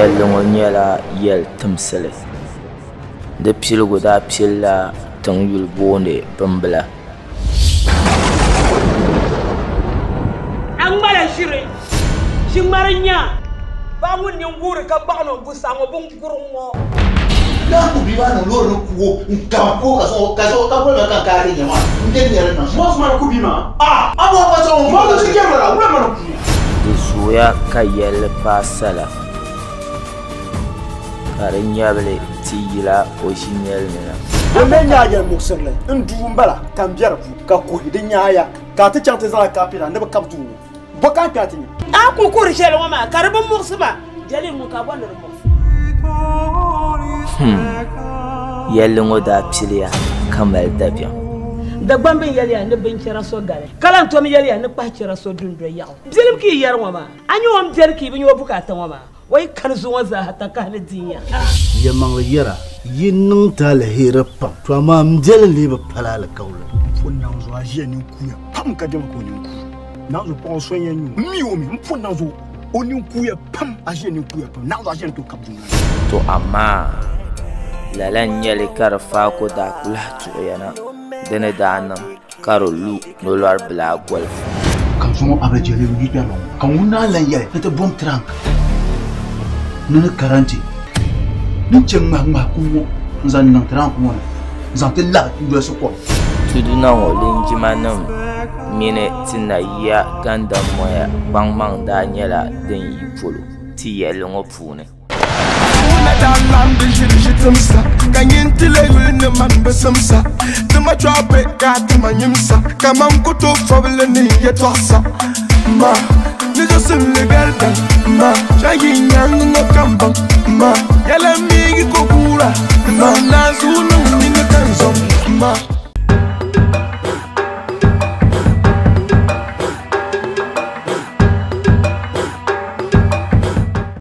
Yɛlli ŋɔ nyɛla yɛl timsili. Di piligu daa pilila tiŋ yuli booni Bimbila. A ŋmala ʒiri, ʒiŋmari n-nya paɣa ŋun nini guuri ka gbaɣi ni o gu saɣiŋ o binguriŋ ŋɔ. Naa ku bia maa niŋ loori ni ku o n-kaba ku o ka zaŋ o ka zaŋ o ka boli ma ka n kaai ti nya maa n bɛ nya di niŋ shɛm. Mɔɣisi maa ku bia maa? A a bɔhi ka zaŋ o Mɔɣisi ti jɛri la, wula mana ku o? Di zooya ka yɛlli paai sala, ka di nyabili ti yila o ʒinɛli ni na. Din mi nyɛ a yɛli muɣisirili, n duu m-bala ka m be di puuni, ka kuhi di nyaaya, ka a ti chaŋ ti zaŋ a kaapɛra ni bɛ kabi duu ŋɔ. Bɔ ka a kpe a ti nya? A ku kuri shɛli ŋɔ maa ka di bi muɣisi ma, daliri ŋɔ ka a bɔri ni di muɣisi. Yɛlli ŋɔ daa piliya ka mali dabiɛm. Dagbamb n-yɛliya ni binchɛra so gali, ka lan tom yɛliya ni kpahichɛra so dundo yaɣu. Bilim ka yi yɛri ŋɔ maa, a nya o ni beni ka yi bi nya o bukaata ŋɔ maa, o yi kani zuŋɔ zaa takahi ni di nya. Yɛlimaŋli yɛra, yi niŋ ti aliheri pam, to amaa m biɛli lee bi pali alikauli. M pun naŋ zuɣu a ʒiya ninkuuya pam ka diɛma ka o nini kuui. Naŋ zuɣu paɣ o so n-yɛn nyɛ o. M mi o mi, m pun naŋ zuɣu o ninkuuya pam, a ʒiya ninkuuya pam. Naŋ zuɣu a ʒiya ni tooi kabi dunia ni. To amaa lala n-nyɛ li ka di faako daa ku lahi tuɣiya na di ni daa niŋ ka di lu nolɔri bila goli puuni. Ka zuŋɔ Abijɛli yi kpɛrila ŋɔ, ka ŋun naa lan yɛli ni ti bom tirank ni ni karanti ni chɛ ŋmahiŋmahi kum ŋɔ n-zaŋ niŋ tirank ŋɔ ni n-zaŋ ti lahi n-dolisi kom. Tuduna ŋɔ linjimanima mini ti nayiya gandammoya kpaŋmaŋ daa nyɛla din yi polo ti yɛlli ŋɔ puuni. Wuna daa laɣim di ʒiri ʒi timsa, ka nyin ti leei yuli ni man bi simsa. Ti ma chɔɣu be ka a ti ma nyimsa, kaman ku tooi fɔbili ni yɛtɔɣisa. Ma ni zuɣusimli garidan, ma shɛŋ yi nyaŋ ŋɔ ka m baŋ. Ma yɛla m mi yi ko guura, ma